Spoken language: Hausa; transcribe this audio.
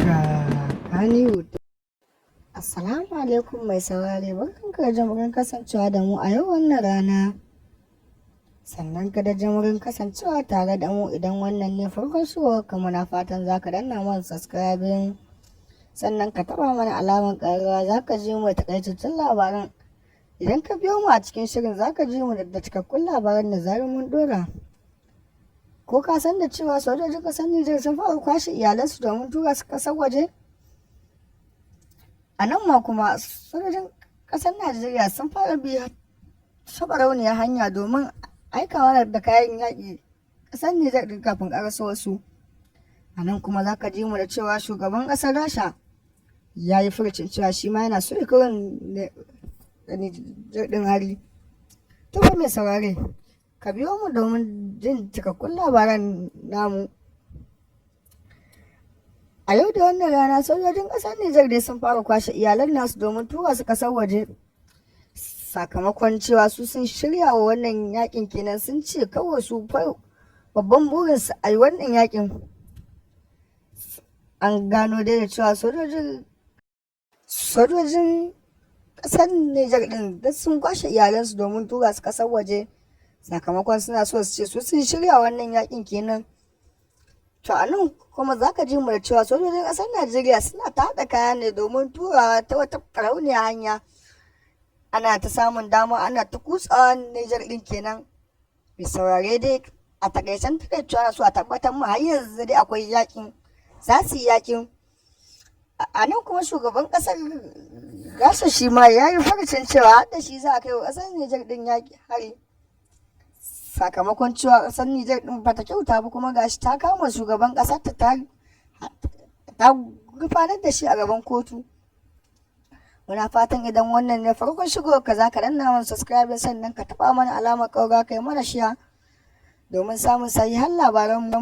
Daga Kannywood. Assalamu alaikum mai saurare, barkanka da jimirin kasancewa da mu a yau wannan rana. Sannan ka da jimirin kasancewa tare da mu. Idan wannan ne farkon shigowarka, muna fatan za ka danna mana subscribing, sannan ka taɓa mana alamar ƙararrawa, za ka ji mu da takaitattun labaran. Idan ka biyo mu a cikin shirin, za ka ji mu da cikakkun labaran da zarar mun ɗora. Ko ka san da cewa sojojin ƙasar Nijar sun fara kwashe iyalansu domin tura su ƙasar waje? A nan ma kuma sojojin ƙasar Najeriya sun fara bi ta barauniyar hanya domin aikawa da kayan yaƙi ƙasar Nijar ɗin kafin ƙaraso wasu. A nan kuma za ka ji mu da cewa shugaban ƙasar Rasha ya yi furucin cewa shi ma yana so ya kai wa Nijar ɗin hari. To fa mai saurare, ka biyo mu domin jin cikakkun labaran namu. A yau da wannan rana sojojin ƙasar Nijar dai sun fara kwashe iyalan nasu domin tura su ƙasar waje, sakamakon cewa su sun shirya wa wannan yakin kenan. Sun ce kawai su babban burinsu a yi wannan yakin. An gano dai da cewa sojojin ƙasar Nijar ɗin duk sun kwashe iyalansu domin tura su ƙasar waje, sakamakon suna so su ce su sun shirya wannan yakin kenan. To a nan kuma za ka ji mu da cewa sojojin ƙasar Najeriya suna ta haɗa kaya ne domin turawa ta wata barauniyar hanya. Ana ta samun dama ana ta kutsawa Nijar ɗin kenan. Mai saurare dai, a takaicen takaicewa, so a tabbatar mu har yanzu dai akwai yakin, za su yi yakin. A nan kuma shugaban ƙasar Rasha shi ma ya yi furucin cewa har da shi za a kai wa ƙasar Nijar ɗin yaƙi hari, sakamakon cewa ƙasar Nijar ɗin bata kyauta ba, kuma gashi ta kama shugaban ƙasar ta, ta gurfanar da shi a gaban kotu. Muna fatan idan wannan ne farkon shigowar ka, za ka danna mana subscribe, sannan ka taɓa mana alamar ƙararrawa, kai mana share domin samun sahihan labaran mu.